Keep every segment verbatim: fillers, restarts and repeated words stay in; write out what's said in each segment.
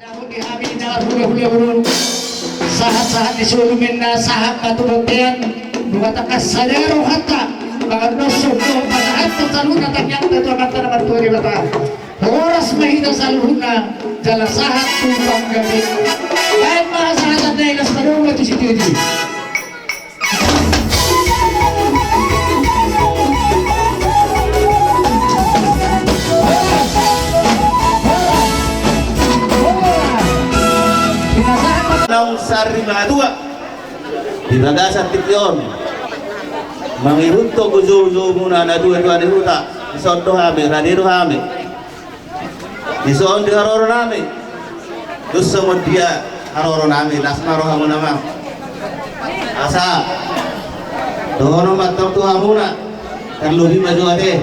Di hami na marhulahula, sahat-sahat ni solu ma inna, sahat ma tu bontean. Nunga tangkas sada rohanta mangandoshon dohot pasahathon saluhutna tangiangta tu Amanta na martua Debata. Horas ma hita saluhutna jala sahat tu panggabean. Baen ma hasahatan na i, laos padomu ma tu sitio-tio. Naung sari matua di bagasan tingki on, mangihuthon uju-ujumuna na tua-tua ni huta. Dison do hami, rade do hami. Dison di haroronami. Dung songon dia haroronami, las ma rohamuna ma. Asa dohonon ma antong tu hamuna, tarlobi ma jo ate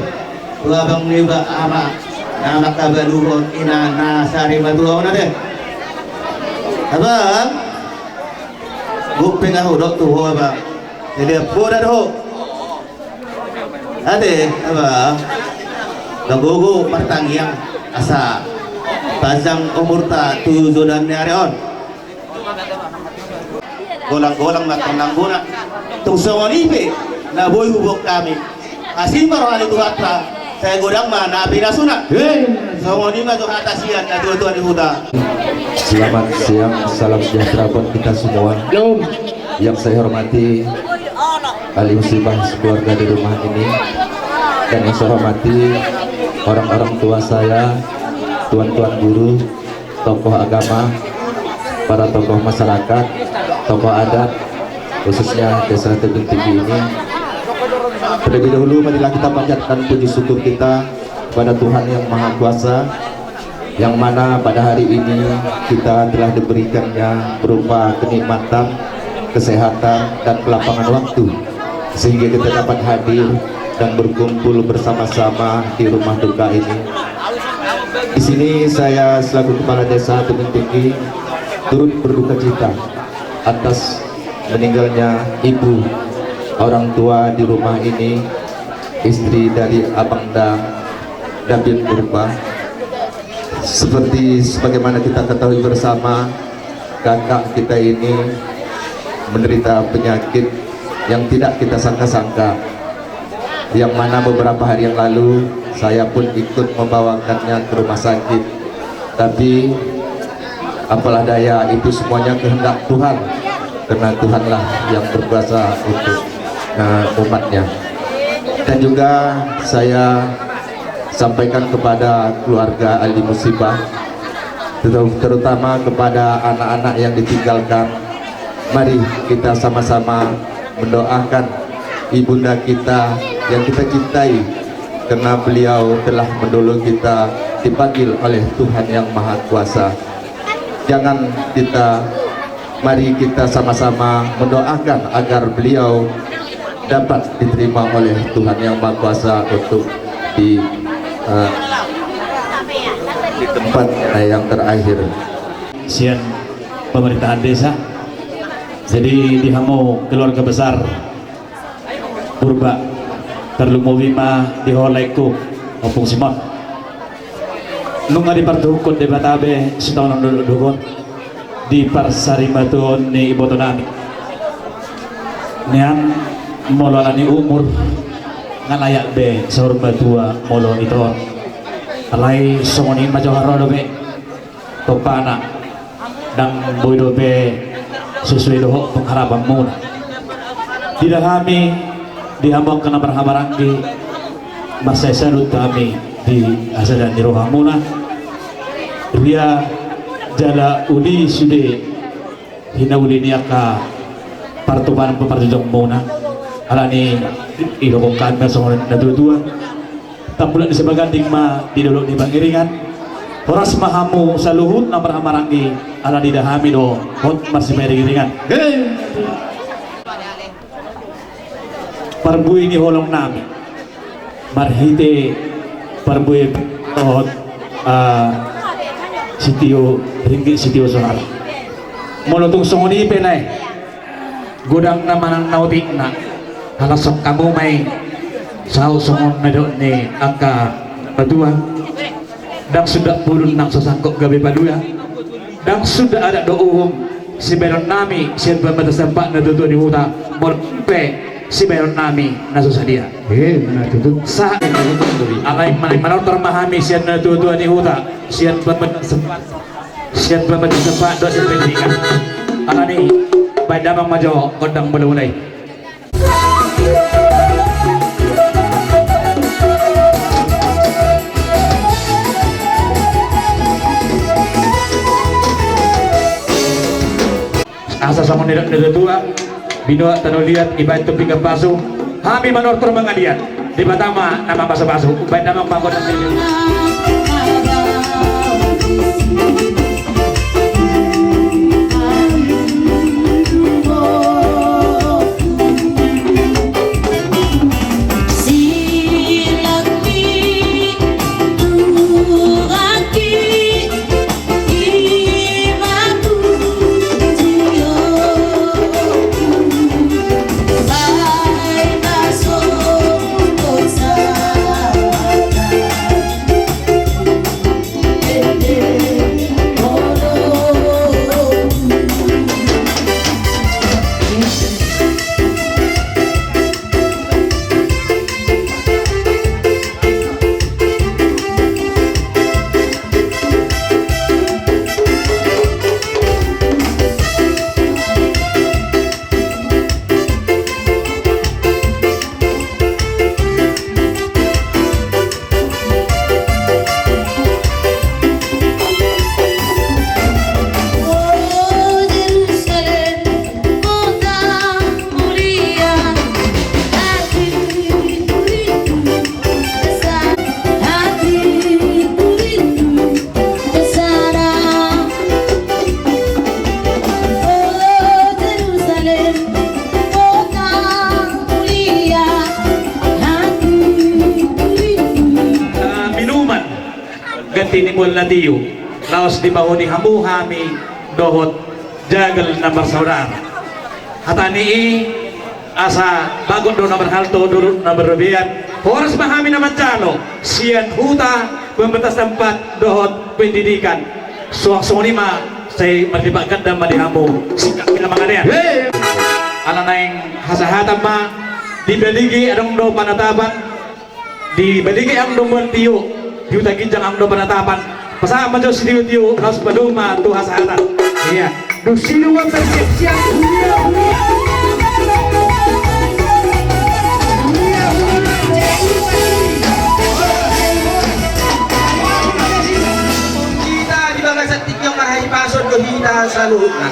tu abang niba, ama na mangkabaluhon, ina na sari matua on ate. Abang, gok pe nga hudok tu ho abang. Jadi poda do ho. Ate, abang, gabe gogo martangiang asa panjang umurta tu joloan ni ari on. Golang-golang ma antong anggona. Tung songon i pe na boi huboan hami, asi ma roha ni Tuhanta, sai godang ma na pinasuna. Hei. Songon i ma jo hata sian na tua-tua ni huta. Selamat siang, salam sejahtera buat kita semua. Halo. Yang saya hormati ahli musibah sekeluarga di rumah ini, dan yang saya hormati orang-orang tua saya, tuan-tuan guru, tokoh agama, para tokoh masyarakat, tokoh adat, khususnya Desa Tebing Tinggi ini. Terlebih dahulu, marilah kita panjatkan puji syukur kita kepada Tuhan Yang Maha Kuasa, yang mana pada hari ini kita telah diberikannya berupa kenikmatan, kesehatan, dan kelapangan waktu, sehingga kita dapat hadir dan berkumpul bersama-sama di rumah duka ini. Di sini saya selaku Kepala Desa Tebing Tinggi turut berduka cita atas meninggalnya ibu, orang tua di rumah ini, istri dari Abang Da-, David Purba. Seperti sebagaimana kita ketahui bersama, kakak kita ini menderita penyakit yang tidak kita sangka-sangka, yang mana beberapa hari yang lalu saya pun ikut membawakannya ke rumah sakit. Tapi apalah daya, itu semuanya kehendak Tuhan, karena Tuhanlah yang berkuasa untuk, eh, umatnya. Dan juga saya sampaikan kepada keluarga ahli musibah, terut-, terutama kepada anak-anak yang ditinggalkan. Mari kita sama-sama mendoakan ibunda kita yang kita cintai, karena beliau telah menolong kita, dipanggil oleh Tuhan Yang Maha Kuasa. Jangan kita, mari kita sama-sama mendoakan agar beliau dapat diterima oleh Tuhan Yang Maha Kuasa untuk di, eh, di tempat, eh, yang terakhir. Sian pemerintahan desa. Jadi di hamu keluarga besar Purba, tarlumobi ma di ho laengku, Ompung Simon. Nunga dipartuhukkon Debata be sitaonon dohot dohot on di parsarimatuaon ni ibotonami. Nian molo ala ni umur, nga layak be saur matua molo ito on. Alai songon i ma jo, haroa dope tompana, ndang boi dope sesuai dohot pengharapanmuna. Diida hami di hamu angka na marhahamaranggi, mansai salut hami di hasadaan ni rohamuna. Ria jala uli sude hinauli ni angka partupaon paparjujungmuna. Alani i, didok hami ma songon na tuatua: Tambulak ni Sibaganding ma di dolok ni Pangiringan. Horas ma hamu saluhut na marhahamaranggi, ala diida hami do hot marsipairiringan. Parbue ni holongnami marhite parbue dohot, ah, sitio ringgit sitio soara. Molo tung songon i pe, lae, godang na manang na otikna, ala songon hamu ma i, saut songon na nidok ni angka natuatua: Ndang sundat bulung nang so sangkot gabe padua. Ndang suda adat dohot uhum sibahenon nami sian pambahenon sahat ni natuatua ni huta, molo pe sibahenon nami na so sadia. Eh, na tutu. Sahat. Alai manang manortor ma hami sian natuatua ni huta, sian pambahenon sahat, sian pambahenon sahat dohot sian pendidikan. Alani, baen damang ma jo gondang mulai-mulai. Asa songon nidok ni natuatua, binoan tano liat, ibaen tu pinggan pasu, hami manortor mangaliat, Debata ma na mamasumasu. Baen damang ma gondang. Ah, minuman ganti ni mual na tio, laos dipaholi hamu hami dohot jagal na marsaudara. Hata ni i asa bagot do na marhalto, durut na marrobean, horas ma hami na manjalo sian huta, pembatas tempat dohot pendidikan. Suang songon i ma, sai marlipat ganda ma di hamu, singkat ma na mangalean. Ala naeng hasahatan ma, di Baligi adong do panatapan, di Baligi adong do mual tio, di Huta Ginjang adong do panatapan. Pasahat ma jo sitiotio, laos padomu ma tu hasahatan. Ia. Dung sidung on bersiap-siap. Hita di bagasan tingki on marhahipason do hita saluhutna.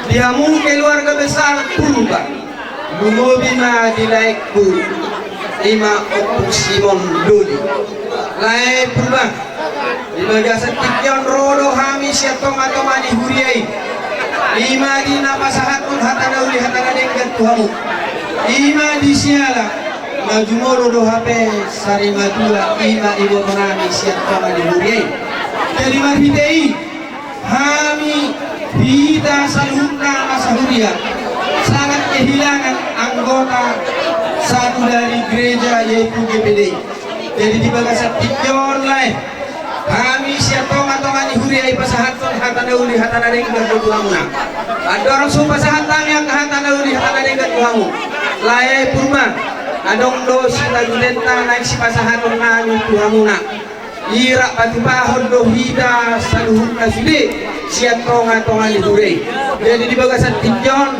Di hamu keluarga besar Purba. Lumobi ma di laengku, ima Ompung Simon Doli. Lae Purba, di bagasan tingki on ro do hami sian tonga-tonga ni huria i. Ima di na pasahathon hata na uli hata na denggan tu hamu. Ima di siala na jumolo do hape sari matua, ima iboto nami sian tonga ni huria i. Jadi marhite i, hami, hita saluhutna na sahuria, sangat kehilangan anggota satu dari gereja, yaitu G P D I. Jadi di bagasan tingki on lae, hami sian tonga-tonga ni huria i pasahathon hata na uli hata na denggan do tu hamuna. Andorang so pasahat hami angka hata na uli hata na denggan tu hamu, lae Purba, adong do sitagutenta naeng sipasahaton nami tu hamuna. I rap patupahon do hita saluhutna sude sian tonga-tonga ni huria i. Jadi di bagasan tingki on,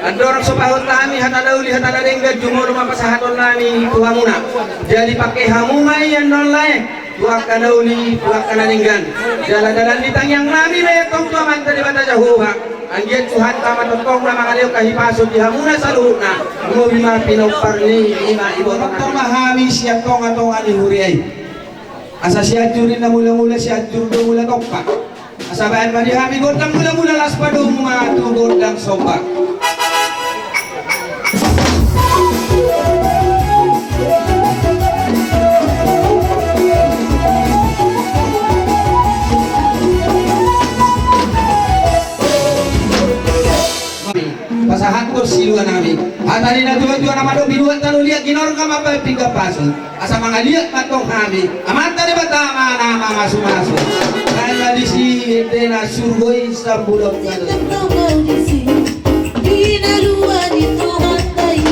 andorang so pasahat hami hata na uli hata na denggan, jumolo ma pasahaton nami tu hamuna. Jadi pake hamu ma i annon lae, tu angka na uli tu angka na denggan. Jala dalan ni tangiang nami ma i antong tu Amanta Debata Jahowa, anggiat Tuhanta ma tongtong na mangalehon hahipason di hamuna saluhutna. Lumobi ma pinompar ni ima iboto nami. Tongtong ma hami sian tonga-tonga ni huria i. Asa Sianjur ninna mula-mula, Sianjur do mula tompa. Asa baen ma di hami gondang mula-mula, laos padomu ma tu gondang somba. Pasahathon silua nami. Hata ni natuatua na mandok, binoan tano liat, ginorgam Mangapati gapasu, asa mangaliat mantong hami, Amanta Debata ma na mamasumasu. Baen ma disi endena surgo i sambulan. Di na lua ni Tuhanta i,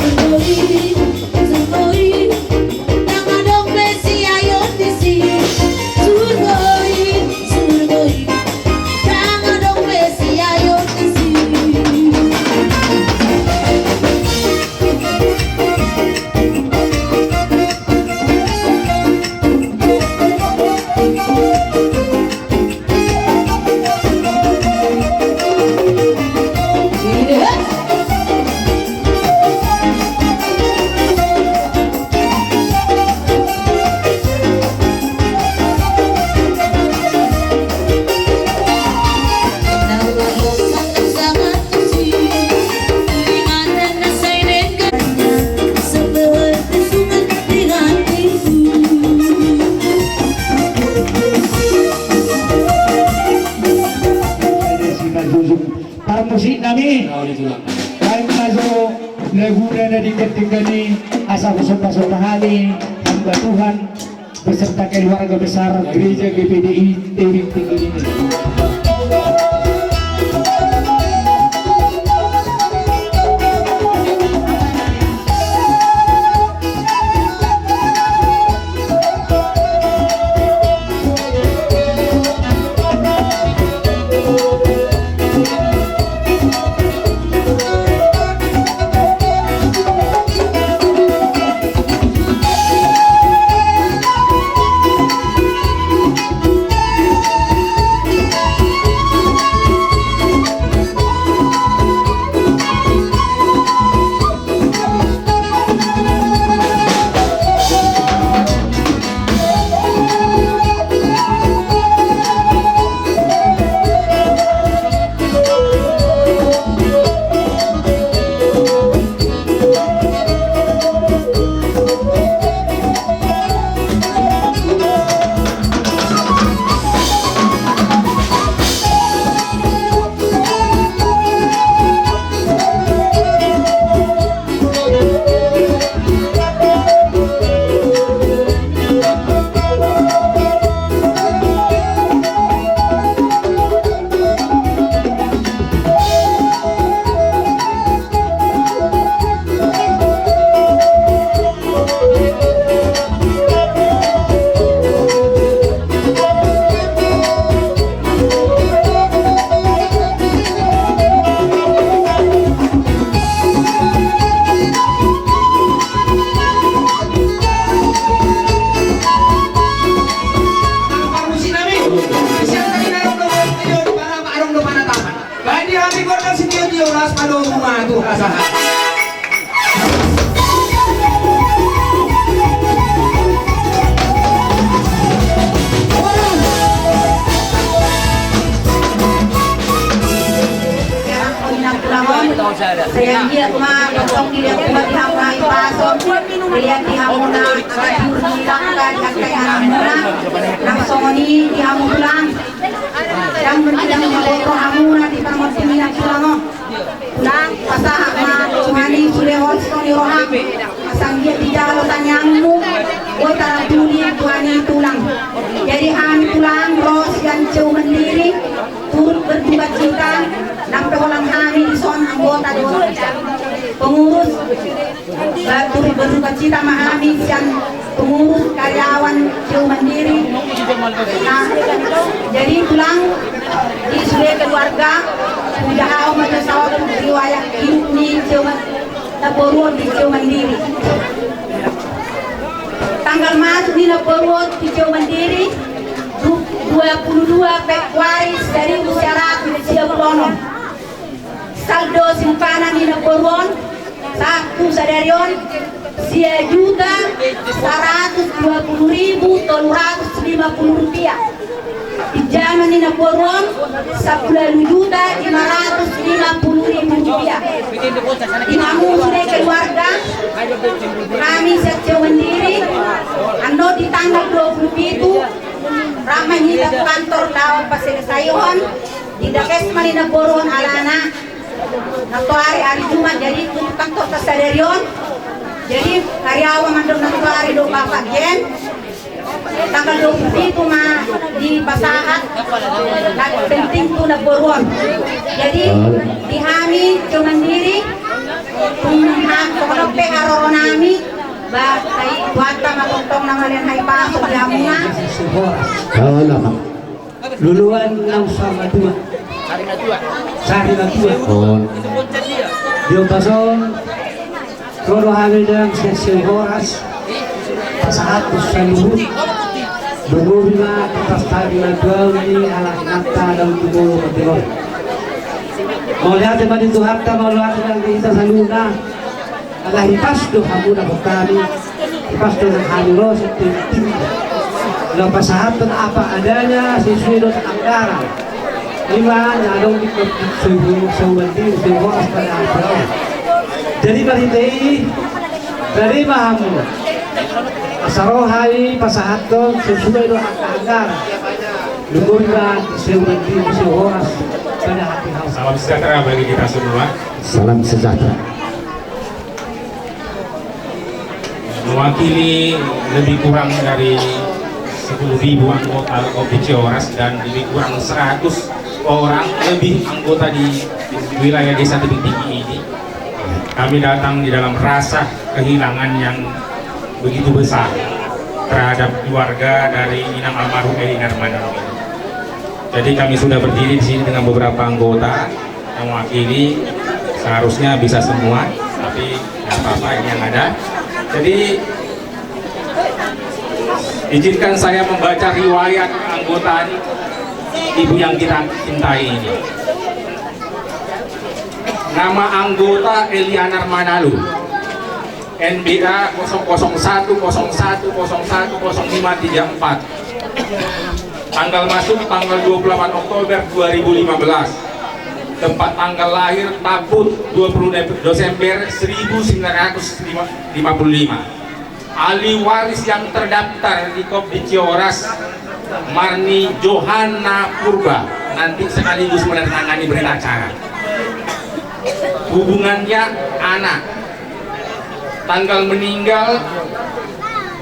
surgo i, surgo i, ndang adong be siayon disi. Surgo i, surgo i, ndang adong be siayon disi. Parmusik nami. Baen ma jo laguna na denggan-denggan i, asa husombasomba hami hamba Tuhan beserta keluarga besar Gereja G P D I Tebing Tinggi ini. Baen di hami gondang sitio-tio, las pado rumah tu hasaha. Sai anggiat ma tongtong dilehon Tuhan di hamu na hipason, dilehon di hamu na angka di langka, di angka ianakmuna, nang songon i di hamu tulang. Ndang, ndang diboto hamuna di parmonding ni na tulang on. Tulang, pasahat ma Tuhan i sude holso ni roham. Asa anggiat dijalo tangiangmu, boi tarantuli Tuhan i tulang. Jadi hami tulang ro sian Ceu Mandiri turut berdukacita, nang pe holan hami dison anggota dohot pengurus. Ba turut berdukacita ma hami sian pengurus karyawan Ceu Mandiri. Nah, jadi tulang, di sude keluarga, hujahaon ma jo saotik riwayat hidup ni Ceu Man-, namboru on di Ceu Mandiri. Tanggal masuk ni namboru on di Ceu Mandiri, du-, dua puluh dua Februari seribu sia ratus sia pulu onom. Saldo simpanan ni namboru on sahat tu sadari on sia juta saratus dua puluh ribu tolu ratus lima puluh rupiah. Pinjaman ni namboru on sampulu ualu juta lima ratus lima puluh ribu rupiah. Di hamu sude keluarga, hami sian Ceu Mandiri, annon di tanggal dua puluh pitu rap ma hita tu kantor laho paselesaihon. Di dakes ma ni namboru on alana. Nantoari ari Jumat, jadi tu kantor ta sadari on. Jadi, ari ahu mandok na tuari do Bapak Jen, tanggal dua puluh pitu ma dipasahat, na penting tu na boru on. Jadi, di hami cuma diri, tung ha, pokokna pe haroro nami, ba, hai, buat ma tongtong na malian hai pasu di hamuna. Luluan naung sari matua. Sari matua. On. Di ombas on, ro do hami dang sian sian horas. Pasahat tu saluhut. Mangolu ma tu pasta ni natuaon ni halak nata daun tu molo mati on. Mauliate ma di Tuhanta, mauliate ma di hita saluhutna. Ala hipas do hamu na hotami, hipas do na hami ro sepenting. Laho pasahathon apa adanya sesuai do anggaran. Ima na adong di soibu soibu di soibu horas pada apa. Jadi marhite i, jadi ma hamu. Asa ro hami pasahathon sesuai do anggaran. Lumuri ma soibu di soibu horas pada hati hau. Salam sejahtera bagi kita semua. Salam sejahtera. Mewakili lebih kurang dari sepuluh ribu anggota Kopdit Sioras dan lebih kurang seratus orang lebih anggota di wilayah Desa Tebing Tinggi ini, kami datang di dalam rasa kehilangan yang begitu besar terhadap keluarga dari Inang almarhum Eli Narmana ini. Jadi kami sudah berdiri di sini dengan beberapa anggota, mewakili, seharusnya bisa semua, tapi nggak apa-apa, ini yang ada. Jadi, izinkan saya membaca riwayat anggota ibu yang kita cintai ini. Nama anggota Elianar Manalu, N B A kosong kosong satu kosong satu kosong satu kosong lima tiga empat. Tanggal masuk tanggal dua puluh delapan Oktober dua ribu lima belas. Tempat tanggal lahir Taput, dua puluh Desember seribu sembilan ratus lima puluh lima. Ahli waris yang terdaftar di Kopdit Sioras, Marni Johanna Purba, nanti sekaligus menandatangani berita acara. Hubungannya anak. Tanggal meninggal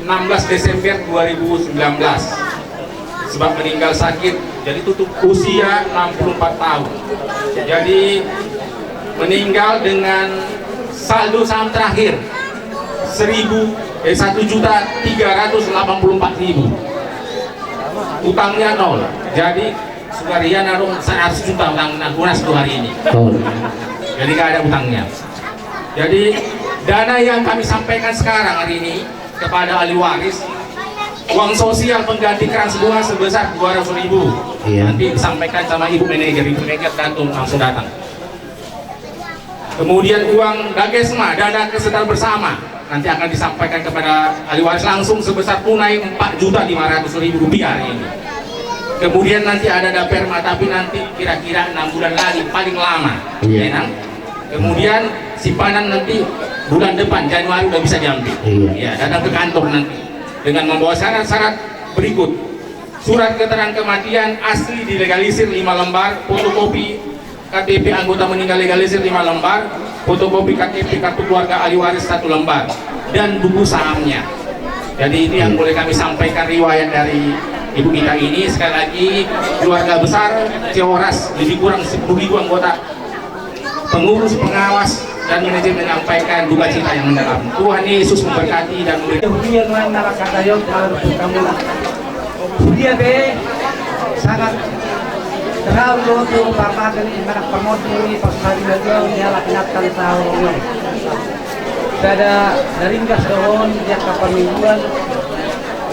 enam belas Desember dua ribu sembilan belas. Sebab meninggal sakit, jadi tutup usia enam puluh empat tahun. Jadi meninggal dengan saldo saham terakhir seribu, eh, satu juta tiga ratus delapan puluh empat ribu. Utangnya nol. Jadi sudah rian adong seratus juta utang na lunas tu hari ini. Betul. Jadi nggak ada utangnya. Jadi dana yang kami sampaikan sekarang hari ini kepada ahli waris, uang sosial pengganti keranjang bunga sebesar dua ratus ribu. Iya. Nanti disampaikan sama ibu manajer, ibu manajer datang, langsung datang. Kemudian uang Dagesma, dana kesejahteraan bersama, nanti akan disampaikan kepada ahli waris langsung sebesar tunai empat juta lima ratus ribu rupiah hari ini. Kemudian nanti ada Daperma, tapi nanti kira-kira enam bulan lagi paling lama. Iya. Ya, Nang? Kemudian simpanan nanti bulan depan, Januari, udah bisa diambil. Iya. Ya, datang ke kantor nanti dengan membawa syarat-syarat berikut. Surat keterangan kematian asli dilegalisir lima lembar, fotokopi K T P anggota meninggal legalisir lima lembar, fotokopi K T P kartu keluarga ahli waris satu lembar, dan buku sahamnya. Jadi ini yang boleh kami sampaikan riwayat dari ibu kita ini. Sekali lagi, keluarga besar Sioras lebih kurang sepuluh ribu anggota, pengurus, pengawas, dan manajemen menyampaikan duka cita yang mendalam. Tuhan Yesus memberkati dan memberi. Huria nuaeng na mangkataion, terlalu pertama. Huria be sangat terlalu do tu parmakan i, mana pamodung i, pas hari lagi ni ala pinatan tahu. Sada naringgas dohon di angka pamingguan.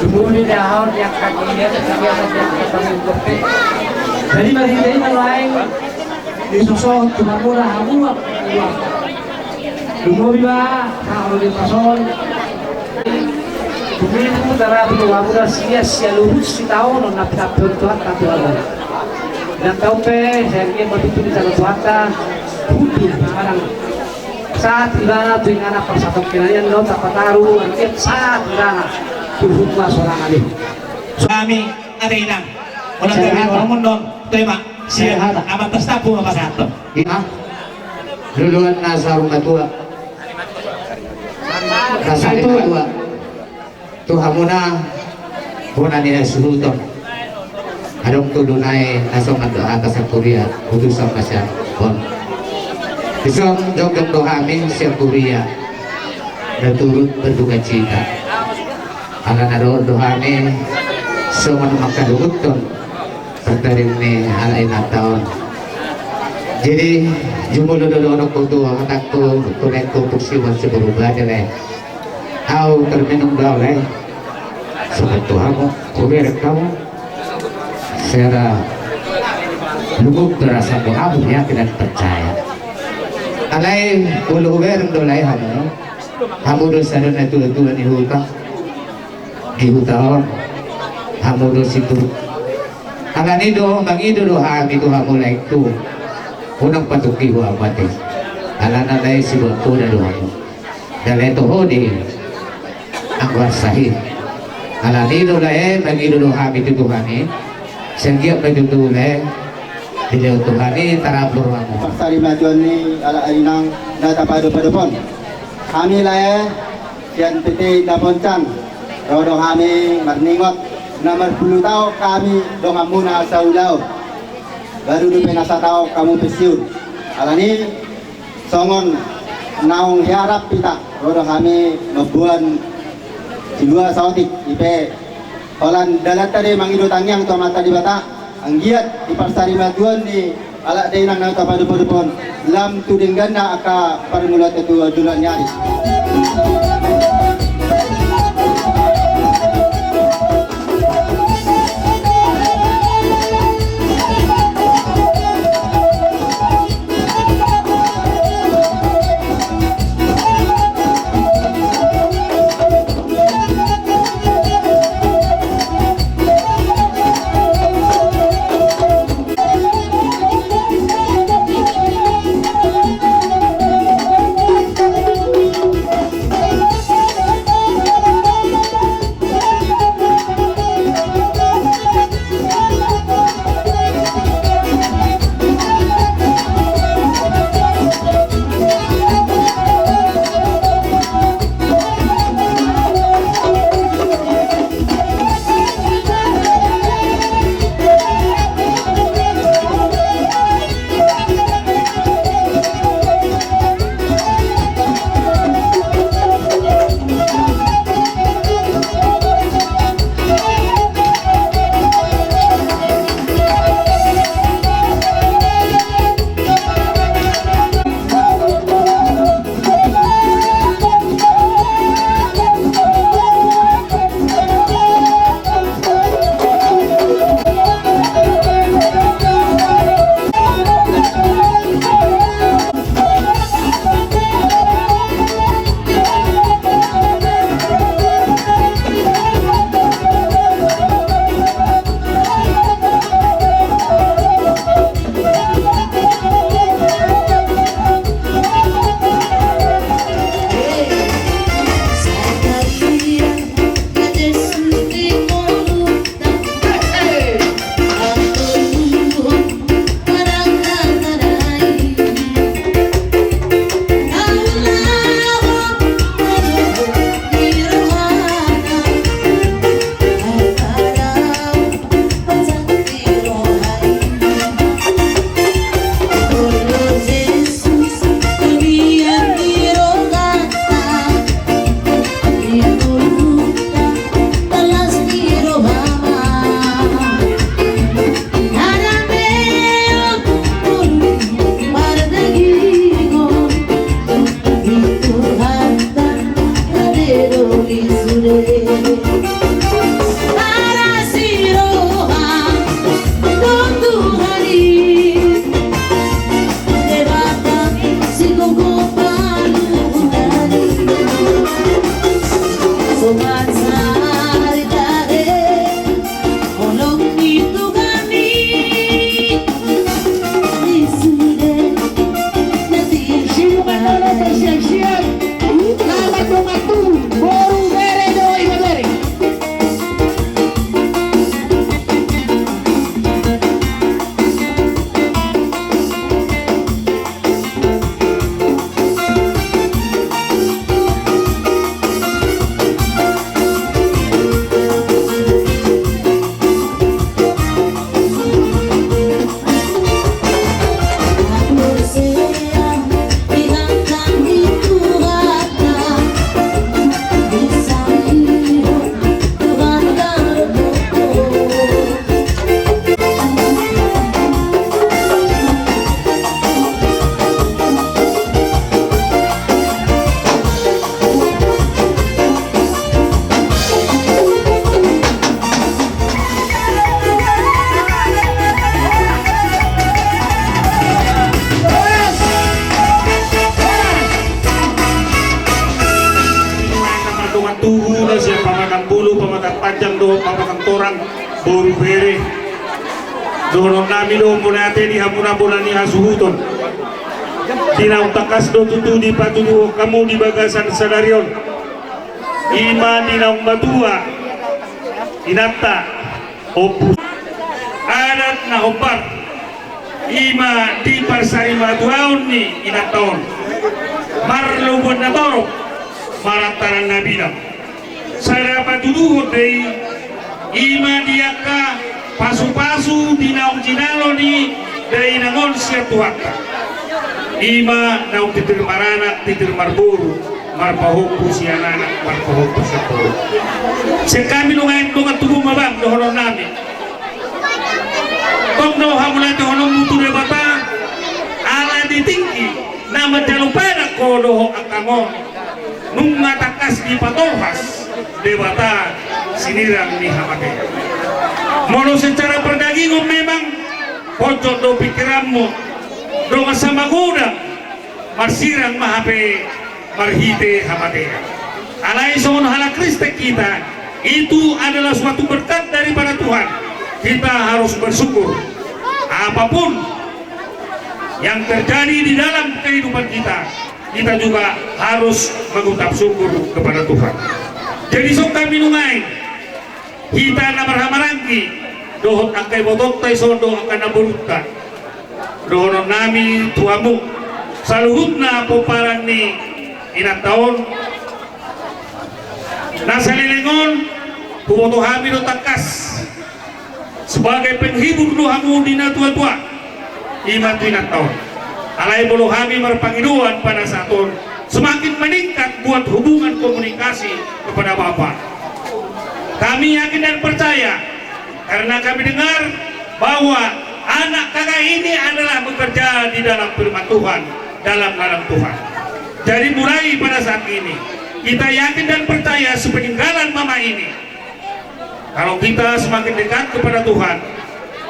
Dumuni di ahon di angka dia, di angka pamingguan. Jadi marhite i na lain. Disosohon tu hamuna hamu. Lumobi ma, sahat di pason. Tumipu tarapu tu hamuna sia, sia luhut sitaonon na pinampehon Tuhanta tu hamuna. Nang taon pe, sai anggiat ma tutu di tano Tuhanta, tutu manang sahat ibana tu inganan parsatongkinan i, nang tapataru anggiat sahat ibana tu hukuman sorangan i. Suami, ada inang. Molo sehat. Ada inang, bangun dong. Terima. Siap. Sehat. Amat terstapu apa sehat dong? Iya. Luluan na saur matua. Satu, dua. Tu hamuna bona ni hasuhuton. Adong tutu nai na songon do hata sangkuria utusan masa on. Dison jongjong do hami sian huria na turut berduka cita. Ala na dohot do hami songon mangkaluhuthon partaring ni halak inanta on. Jadi jumolo do dohononku tu hatangku, tu laengku Puksihuan Siborubade lae. Au termenung do au lae. Sobat tu hamu, hubereng hamu. Sera lunggup do rasamu, au yakin dan percaya. Alai molo hubereng do lae hamu, hamu do sada natuatua ni huta, di huta on, hamu do situr. Alani do mangido do hami tu hamu laengku. Unang patungki ho hamu ate. Alana lae sibuat poda do hamu. Jala toho di anggo arsahi. Alani do lae mangido do hami tu Tuhan i. Sai anggiat ma tutu lae dilehon Tuhan i tarapur hamu. Parsarimatua ni halak inang na tapadopadop on. Hami lae sian P T Indaponcang, ro do hami marningot na marpulu taon hami donganmuna saulaon. Baru dope na sataon hamu pensiun. Alani songon naung hiarap hita, ro do hami mamboan silua saotik, ipe holan dalanta do i mangido tangiang tu Amanta Debata. Anggiat di parsarimatuaon ni halak dainang na tapadopadop on lam tu dengganna angka parmulaanta tu joloan ni ari. Pamatang Bulu, Pamatang Panjang dohot Pamatang Torang, boru bere. Dohononnami do mauliate di hamuna bona ni hasuhuton. Di naung tangkas do tutu dipatuduhon hamu di bagasan sadari on. I ma di naung matua, inanta, Ompu. Adat na hombar, i ma di parsarimatuaon ni inanta on. Marlobuan na torop, marantaran na bidang. Sada patuduhon do i, i ma di angka pasupasu di naung jinalo ni dainang on sian Tuhanta. I ma naung titir maranak, titir marboru, marpahompu sian anak, marpahompu sian boru. Sian hami nuaeng dongan tubu ma bang dohononnami. Tong do hamuliatehononmu tu Debata, ala di tingki na manjalo panak ho dohot angkang on, nunga tangkas dipatolhas Debata sinirang ni hamatean. Molo secara perdagingon memang ponjot do pikiranmu, dongan samagodang, marsirang ma hape marhite hamatean. Alai songon halak Kristen kita, itu adalah suatu berkat daripada Tuhan. Kita harus bersyukur. Apapun yang terjadi di dalam kehidupan kita, kita juga harus mengucap syukur kepada Tuhan. Jadi songon hami nuaeng, hita na marhahamaranggi dohot angka ibotonta, dison dohot angka namborunta, dohononnami tu hamu saluhutna pomparan ni inanta on. Na saleleng on, huboto hami do tangkas sebagai penghibur do hamu di natuatua, i ma tu inanta on. Alai molo hami marpangidoan pada saat on, semakin meningkat buat hubungan komunikasi kepada Bapak. Kami yakin dan percaya, karena kami dengar bahwa anak kakak ini adalah bekerja di dalam firman Tuhan, dalam ladang Tuhan. Jadi mulai pada saat ini, kita yakin dan percaya sepeninggalan mama ini, kalau kita semakin dekat kepada Tuhan,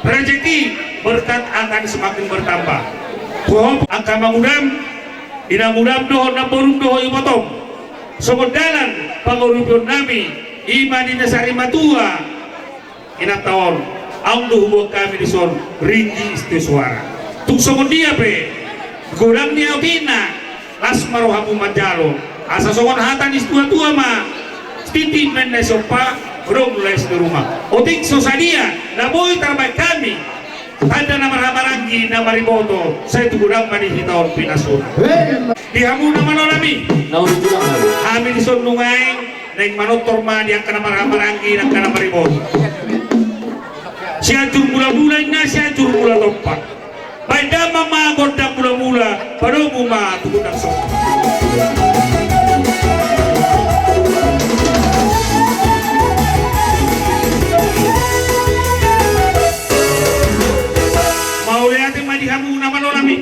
rezeki, berkat akan semakin bertambah. Huhop angka amangudam, inangudam dohot namborum dohot ibotom, songon dalan pangorupiononnami, i ma di na sarimatua inanta on, aung do huboan hami dison Ringgi Istio Suara. Tung songon dia pe godang ni aotina, las ma rohamu manjalo. Asa songon hata ni situatua ma, titi ma na sompa, godang las di ruma. Otik so sadia na boi tarbaen hami, tanda na marhahamaranggi na mariboto, sai tu godang ma di hita on pinasuna. Di hamu na manolam i, hami dison nuaeng naeng manortor ma di angka na marhahamaranggi, angka na mariboto. Sianjur Mulamula inna, Sianjur Mula Tompa. Baen damang ma gondang mulamula, padomu ma tu gondang sompa. Mauliate ma di hamu na manolam i.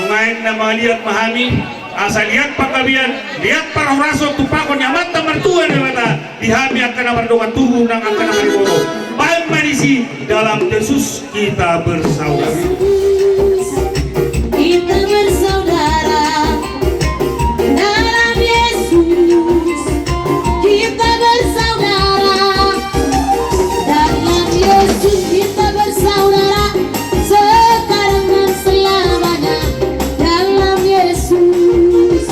Nuaeng na mangaliat ma hami, asa liat panggabean, liat parhorason, tumpahon ni Amanta Martua Debata di hami angka na mardongan tubu nang angka na mariboto. Baen ma disi, dalam Yesus kita bersaudara. Kita bersaudara dalam Yesus. Kita bersaudara dalam Yesus, kita bersaudara sekarang dan selamanya. Dalam Yesus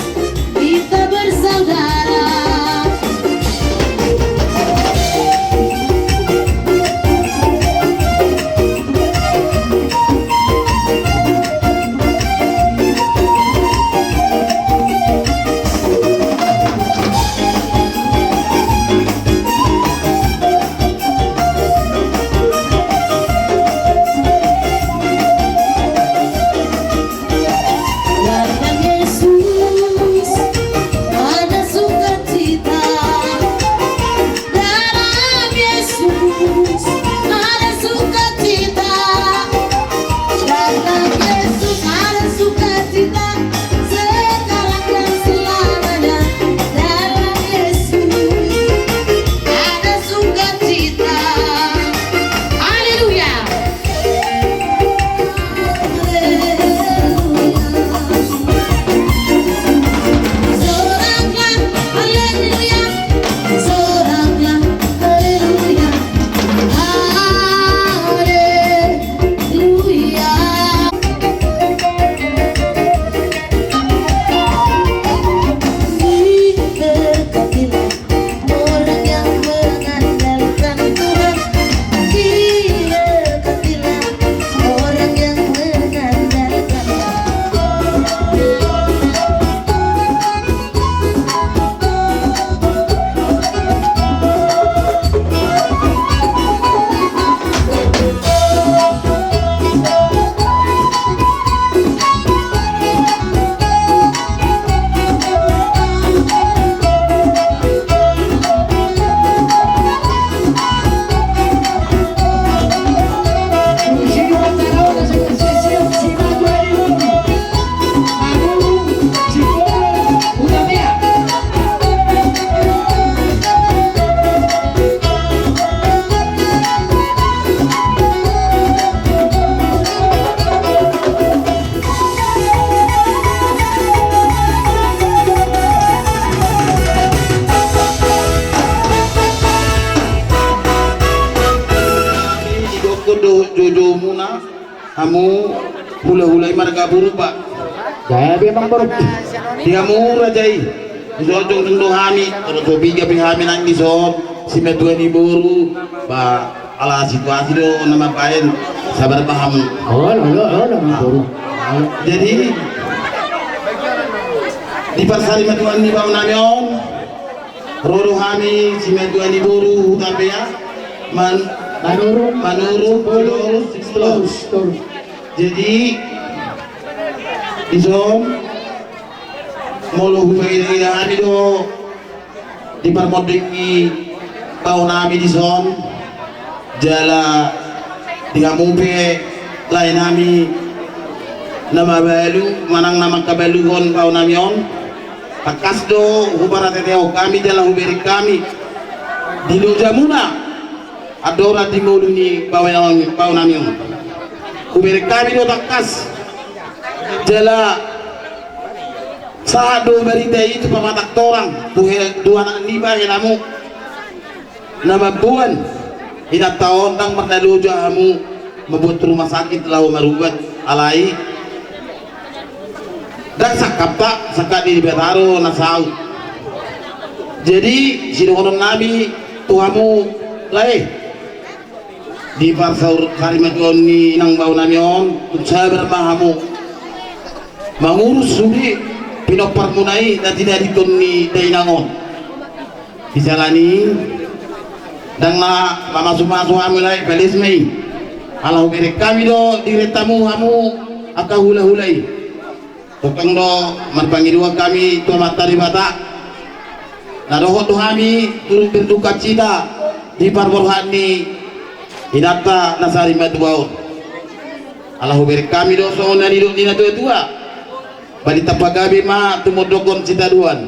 kita bersaudara. Hamu hulahula i marga Purba. Gabe amang boru. Di hamu raja i. Di son jongjong do hami, ro so piga pe hami nang di son, simatua ni boru, ba ala situasi do na mambaen, sabar ma hamu. Olo, olo, olo, amang boru. Jadi di parsarimatuaan ni baonami on, ro do hami simatua ni boru Hutapea, Man-, Manurung, Manurung, Sitorus, Sitorus, Sitorus. Jadi di son molo hupaida-ida hami do di parmonding ni baonami di son, jala di hamu pe laenami na mabalu manang na mangkabaluhon baonami on. Tangkas do huparateatehon hami jala hubereng hami di lojamuna andorang di ngolu ni baonami, baonami on. Hubereng hami do tangkas jala sahat do barita i tu pamatang torang, tu he-, tu anak niba helamu na mamboan inanta on, ndang marnaloja hamu mambuat rumah sakit laho marubat, alai ndang sangkapta, sangkap ni Debata do na saut. Jadi sidohononnami tu hamu lae, di parsarimatuaon ni inang baonami on, tung sabar ma hamu mangurus sude pinomparmuna i na tinadingkon ni dainang on. Di siala ni i ndang na mamasumasu hamu lae, pales ma i. Ala hubereng hami do diretamu hamu angka hulahula i. Tongtong do marpangidoan hami tu Amanta Debata. Na dohot do hami turut berdukacita di parborhat ni inanta na sarimatua on. Ala hubereng hami do songon na nidok ni natuatua. Balintang pagabe ma tumondokkon sitadoan.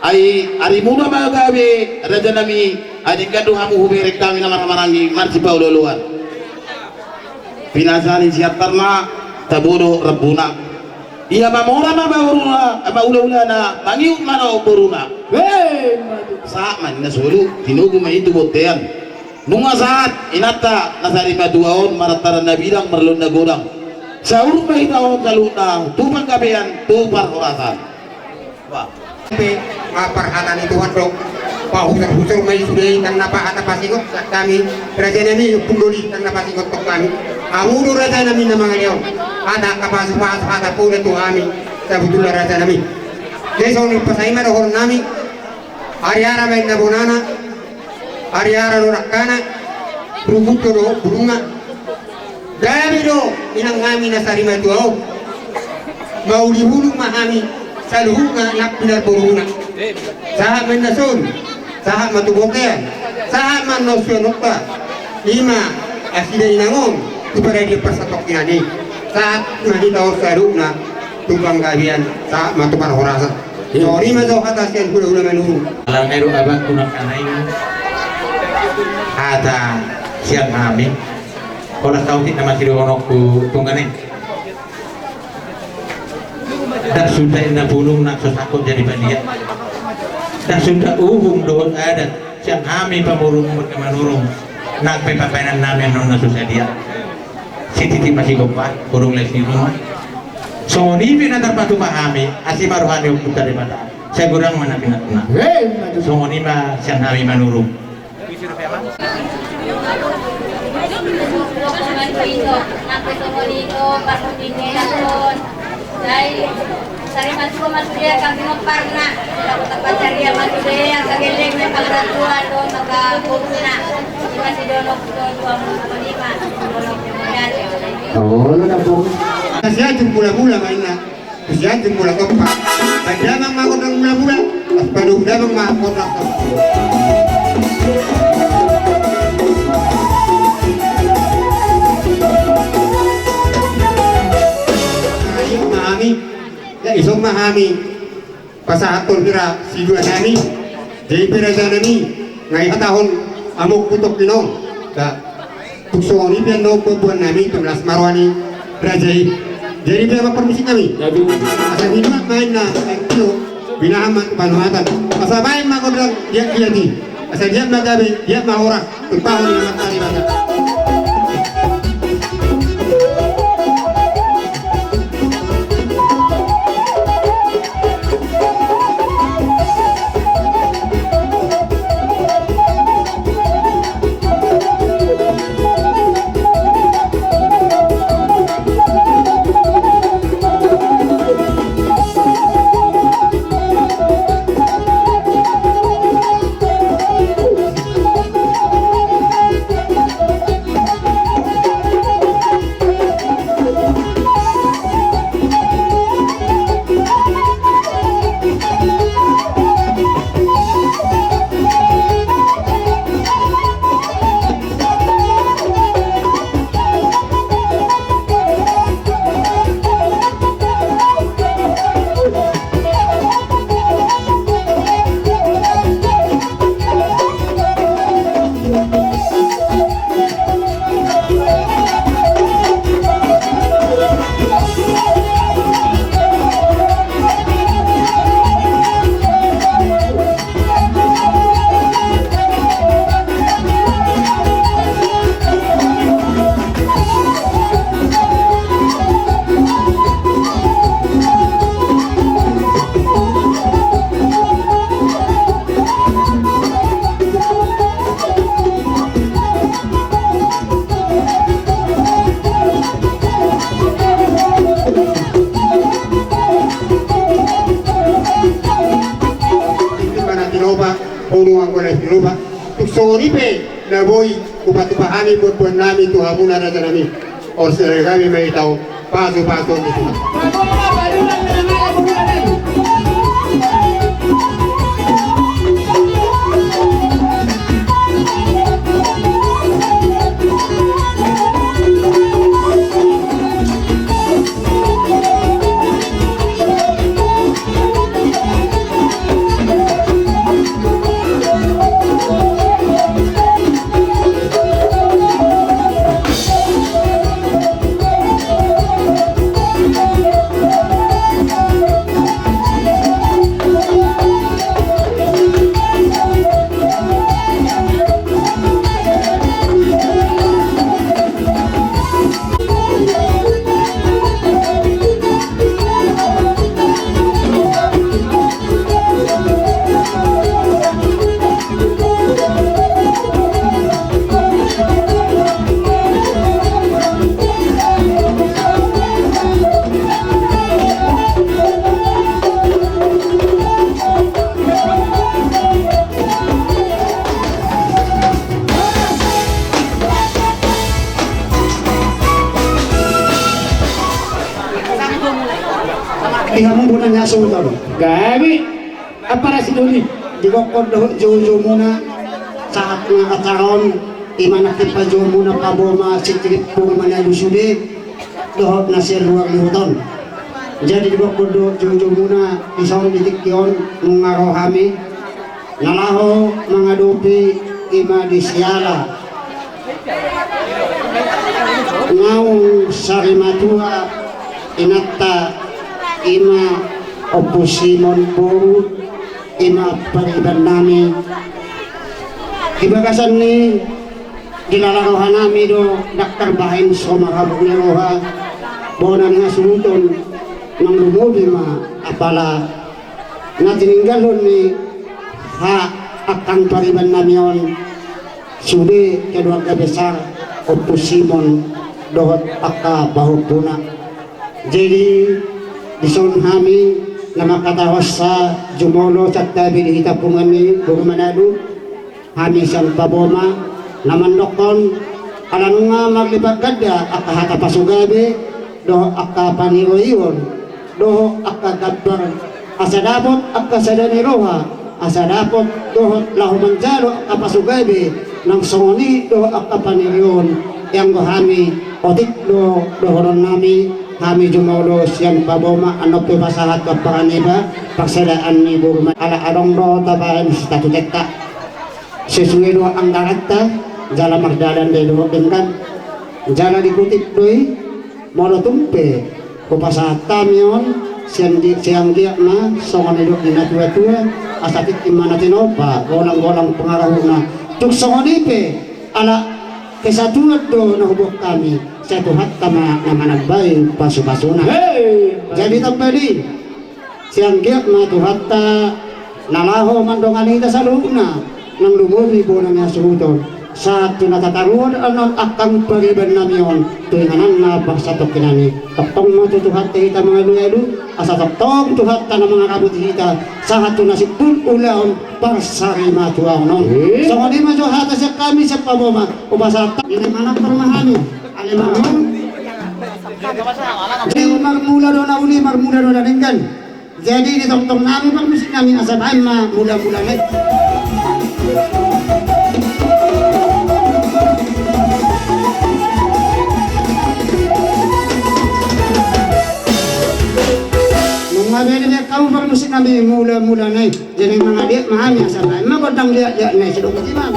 Ai arimuna ma gabe rajanami, ai denggan do hamu hubereng hami na marhahamaranggi marsipaolooloan. Pinasa ni Siantar ma tabo dohot rambuna. Ia mamora ma boruna, ma hulahulana, mangihut ma dohot boruna. Sahat ma ninna solu, tinogu ma i tu bontean. Nunga sahat inanta na sarimatua on, marantara na bidang marloan na godang. Saur ma hita on saluhutna tu panggabean, tu parhorasan. Pe ma parhata ni Tuhan do. Pahusor-husor ma i sude i, ndang na pahata pasingot hami rajanami, pundoli ndang na pasingot tong hami. Hamu do rajanami na mangalehon hata angka pasupasu, hata poda tu hami sabutulna rajanami. Jadi songon i pasahat ma dohononnami. Ari ara baen na bonana, ari ara do dangkana, rumput do dohot bulungna. Gabe do inang hami na sarimatua on. Maulihulung ma hami saluhutna nang pinarboruna. Sahat ma ninna solu, sahat ma tu bontean, sahat ma ninna suanonta. Ima nasida inang on tu paradian parsatongkinan i. Sahat ma hita on saluhutna tu panggabean, sahat ma tu parhorasan. Songon i ma jo hata sian hulahula Manurung. Ala nunga i do abangku nangkaning hata sian hami. Holan saotik nama sidohononku tu hami. Ndang suda inna bulung nang so sangkot jadi balian. Ndang suda uhum dohot adat sian hami pamorumu marga Manurung. Nang pe pambaenannami annon na so sadia. Sititi ma sigompa, burung lesi numa. Songon i pe na tarpatupa hami, asi ma roha ni Ompunta Debata. Sai godang ma na pinangunna. Songon i ma sian hami Manurung. Sai sarimatua ma sude angka pinomparna, angka pansarian ma sude, angka gellengna, angka martua dohot angka boruna. Ima sidohononku tu hamu songon i ma, sidohononku ma i. Olo na boru. Sianjur mula-mula ma inna. Sianjur mula tompa. Baen damang ma gondang mula-mula. Pas padomu damang ma gondang tompa. Ayo ma hami. Ya, ison ma hami pasahathon hira siduanami. Jadi pe rajanami, nunga dihatahon amongku tongkin on. Tung songon i pe annon pamboannami, tung las ma roha ni raja i. Jadi pe ma parmusiknami. Asa binuat ma inna aek tio, binahan ma tu panuhatan. Asa baen ma gondang liat-liat i. Asa liat ma gabe, liat ma horas, tumpahon ni Amanta Debata. Lupa. Tung songon i pe na boi hupatupa hami buatbuat nami tu hamuna raja nami. Asa gabe ma hita on pasupasu ni Tuhan. Di hamu bona ni hasuhuton. Gabe. Apa ra sidoli? Digokkon dohot joujoumuna sahat na acara on, i ma nangkin pajoumuna paboma sitrip pur manadu sude dohot na sian luar ni huta on. Jadi digokkon dohot joujoumuna dison di tingki on nunga ro hami na laho mangadopi i ma di siala naung sarimatua inanta i ma Ompu Simon boru i ma pariban nami. Di bagasan ni dilala roha nami do dangkar bahen so marhabuk ni roha bona ni hasuhuton nang lumobi ma apala na tininggalhon ni ha angkang pariban nami on sude keluarga besar Ompu Simon dohot angka pahompuna. Jadi dison hami na mangkatahonsa jumolo santabi di hita punguan ni boru Manado. Hami sian paboma na mandokkon ala nunga marlipat ganda angka hata pasugabe dohot angka paniroion dohot angka gambar asa dapot angka sada ni roha asa dapot dohot laho manjalo angka pasugabe nang songon i dohot angka paniroion. Ianggo hami otik do dohonon nami hami jumolo sian paboma annon pe pasahat tu ampara niba parsadaan ni boru Manado ala adong do tabaen sitatutenta. Sesuai do anggaranta jala mardalan do i dohot denggan jala dikutip do i. Molo tung pe hupasahat hami on sian di sianggiat ma songon nidok ni natuatua asa tingki ma na tinopa golanggolang pangarahutna. Tung songon i pe ala kesatuan do na huboan hami sai Tuhanta ma na manambai pasupasuna. Jadi tamba di sianggiat ma Tuhanta na laho mandongani hita saluhutna nang lumobi bona ni hasuhuton sahat tu na tataruhon annon angkang pariban nami on tu ingananna bangsa tongkin nami. Tongtong ma tu Tuhanta hita mangalualu asa tongtong Tuhanta na mangaramoti hita sahat tu na simpul ulaon parsarimatuaon on. Songon i ma jo hata sian hami sian paboma. Hupasahat hami manang parmahami ale marmula do na uli marmula do na denggan. Jadi ditongtong nami parmusik nami asa baen ma mulamula nai. Nunga bere be hamu parmusik nami mulamula nai. Jadi mangaliat ma hami asa baen ma gondang liatliat nai sidok uti ma.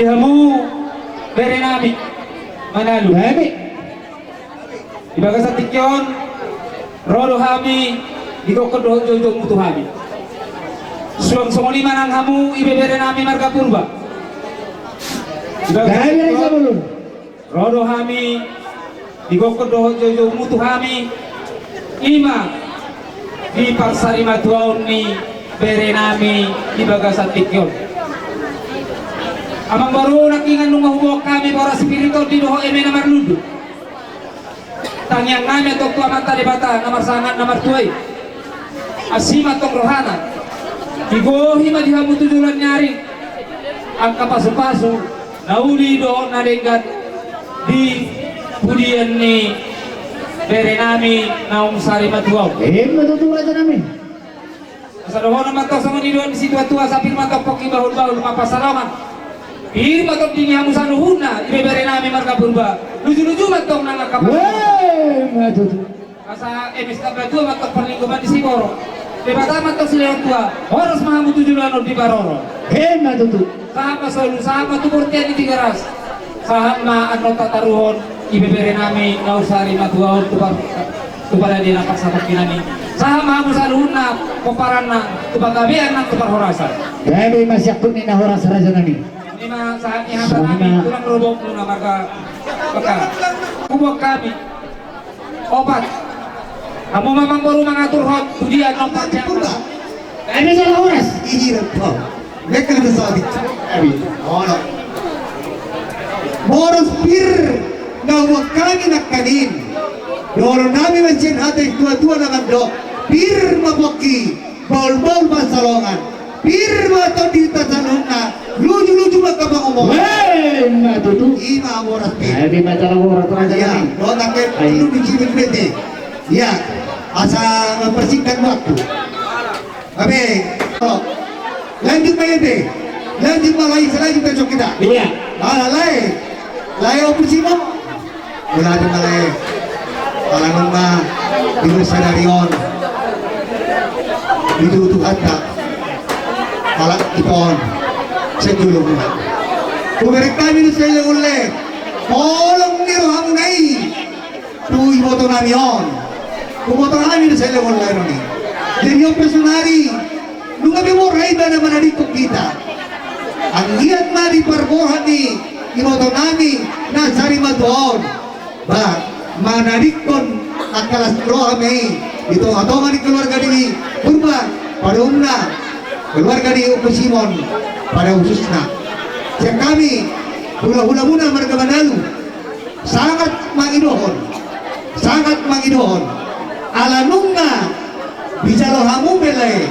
Hamu bere nami Manalu. Di bagasan tingki on, ro do hami, digokhon dohot joujou mutu hami. Suang songon i ma nang hamu ibebere nami marga Purba. Di bagasan tingki on, ro do hami, digokhon dohot joujou mutu hami, i ma di parsarimatuaon ni bere nami di bagasan tingki on. Amangboru, nangkiningan nunga huboan hami boras pir i tondi dohot eme na marlundu. Tangiang nami antong tu Amanta Debata na marsangap na martua i. Asi ma antong rohana. Digohi ma di hamu tu joloan ni ari angka pasupasu na uli dohot na denggan di pudian ni bere nami naung sarimatua on. Ima tutu, raja nami. Asa dohonon ma antong songon i dohot ni situatua, asa pir ma antong pongki, bahulbahul ma pansalongan. Pir ma antong di hamu saluhutna ibebere nami marga Purba. Lujuluju ma antong nang angka pasupasu. Ima tutu. Asa eme sitambatua ma antong parlinggoman ni siborok. Debata ma antong silehon tua. Horas ma hamu tu joloan on diparorot. Ima tutu. Sahat ma solu, sahat ma tu bontean ni Tigaras. Sahat ma annon tataruhon ibebere nami naung sarimatua on tu par-, tu parade na parsapongki nami. Sahat ma hamu saluhutna pomparanna tu panggabean nang tu parhorasan. Gabe ma siangkut ni na horas, raja nami. Ima tutu sahat ni hata nami, tulang rorobot muna marga Pekah. Huboan hami opat. Hamu ma amangboru mangaturhon tu dia nomor. Eme jala horas. Iji do. Mekka na sabi. Eme. Ono. Boras pir na huboan hami nangkaning. Dohonon nami ma sian hata ni situatua na mandok: Pir ma pongki, bahulbahul pansalongan. Pir ma tondi di hita saluhutna, lujuluju ma angka pangomoan. Ima tutu. Ima boras pir. Eme jala horas, raja nami. Ia, dohot angka. Ai. Lujuluju ma i. Ia, asa mempersingkat waktu. Abe, lanjut ma i, Abe. Lanjut ma, lae, selanjutnya cok kita. Ia. Ala lae. Lae, Ompu Simon. Mulai ma lae. Ala nunga di sadari on dituduhanta ala ito on. Sian jolo muna hubereng hami do sian lehon lae. Holong ni rohamuna i tu iboto nami on. Huboto hami do sian lehon lae on i. Jadi on pe saonari, nunga be mora ibana manadingkon hita. Anggiat ma di parboha ni iboto nami na sarimatua on, ba, manadingkon angka las ni roha ma i di tongatonga ni keluarga di Purba pada umumna, keluarga di Ompu Simon pada khususna. Sian hami hulahula muna marga Manalu, sangat mangidohon, sangat mangidohon, ala nunga dijalo hamu be lae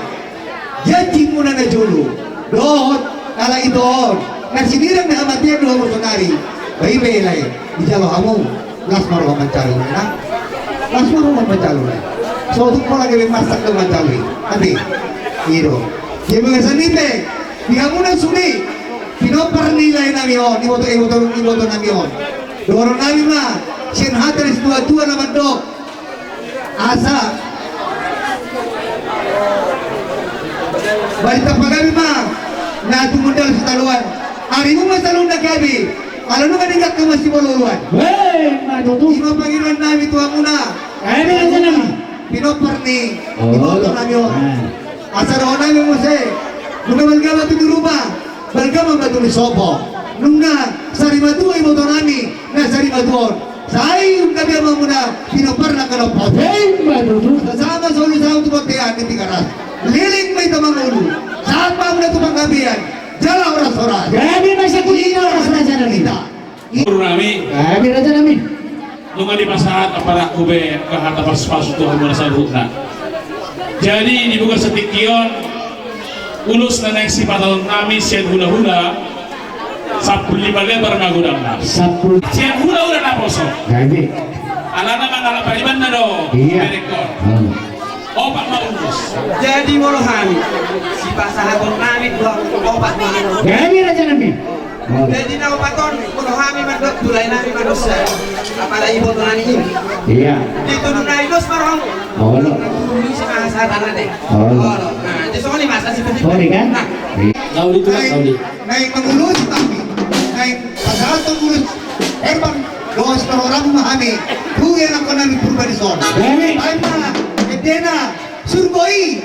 janji muna na jolo dohot ala ito on na sinirang ni hamatean do hamu saonari. Ba i be lae, dijalo hamu, las ma roha manjalo i, na? Las ma roha manjalo i. Sotung pola gabe marsak do manjalo i. Ate. I do. Di bagasan i pe, di hamuna sude pinompar ni lae nami on, iboto, iboto, iboto nami on. Dohonon nami ma sian hata ni situatua na mandok: Asa balintang pagabe ma na tumundalhon sitadoan. Arimu ma saluhutna gabe, ala nunga denggan hamu sibololoan. Ima tutu. Ima pangidoan nami tu hamuna. Eme, raja nami. Pinompar ni iboto nami on. Asa dohonon nami muse: Nunga balga batu ni ruma, balga ma batu ni sopo. Nunga sarimatua iboto nami na sarimatua on, sai ungkap ia ma muna pinomparna kalompok. Ima tutu. Asa sahat ma solu saut tu bontean ni Tigaras. Leleng ma hita mangolu. Sahat ma muna tu panggabean jala horas-horas. Gabe ma siangkut ni na horas, raja nami. Boru nami. Gabe, raja nami. Nunga dipasahat amparaku be angka hata pasupasu tu hamuna saluhutna. Jadi di bagasan tingki on, ulos na naeng sipataon nami sian hulahula, sampulu lima lebar ma godangna. Sampulu. Sian hulahula naposo. Gabe. Alana mangalap paribanna do. Ia. Berekon. Opat ma ulos. Jadi molo hami, sipasahaton nami dua opat ma. Gabe, raja nami. Jadi na opat on, molo hami mandok tu lae nami manusa, apala iboto nami i. Ia. Ditudu na i dos ma rohamu. Olo. Tudu si maha sahatan na de. Olo. Olo. Na jadi songon i ma sasi. Songon i kan? Na. Ia. Nauli tu, nauli. Naeng mangulusi hami. Pasahathon ulos herbang dohot sipangorahon ma hami tu ianakhonnami Purba dison. Bahen ma endena surgo i.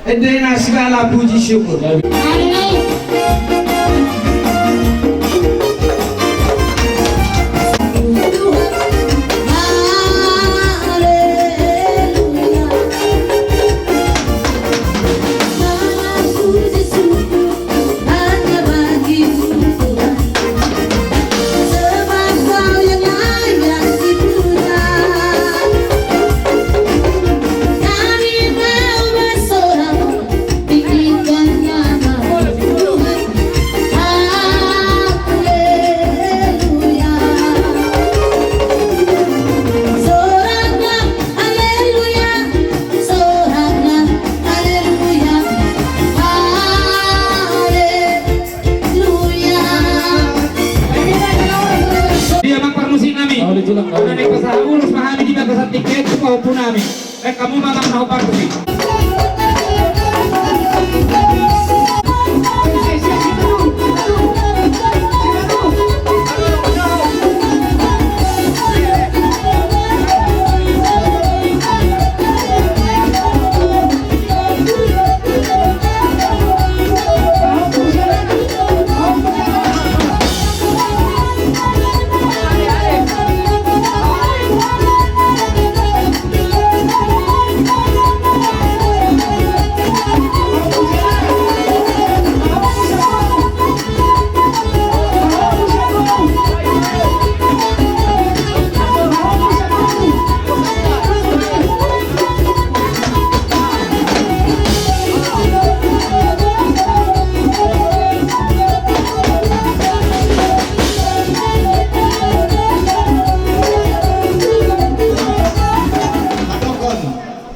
Endena segala puji syukur. Hamu manang na hombar tusi.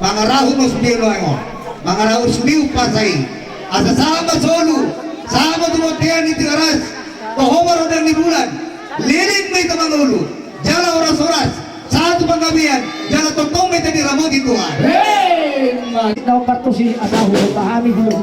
Mangarahut ma sude nuaeng on, mangarahut sude umpasa i. Asa sahat ma solu, sahat ma tu bontean ni Tigaras, toho ma rondang ni bulan, leleng ma hita mangolu, jala horas-horas, sahat tu panggabean, jala tongtong ma hita diramoti Tuhan. Emma. Na hombar tusi asa huhut hami dulu.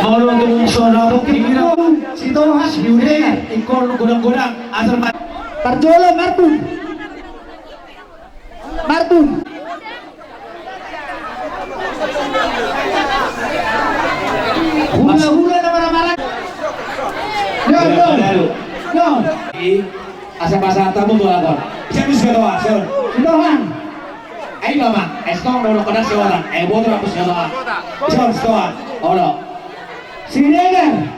Molo tung so na mungkin kira si Toha si Ude ingkon godang-godang asal ma-. Parjolo Martun. Martun. Hula-hula na marah-marah. Yo, yo. Yo. Asa pasahat hamu tu lakon. Siapa si Toha? Siapa? Si Toha. Ai mama, es tong dolo kena si Toha. Eh, botor aku si Toha. Siapa si Toha? Olo. Siregar.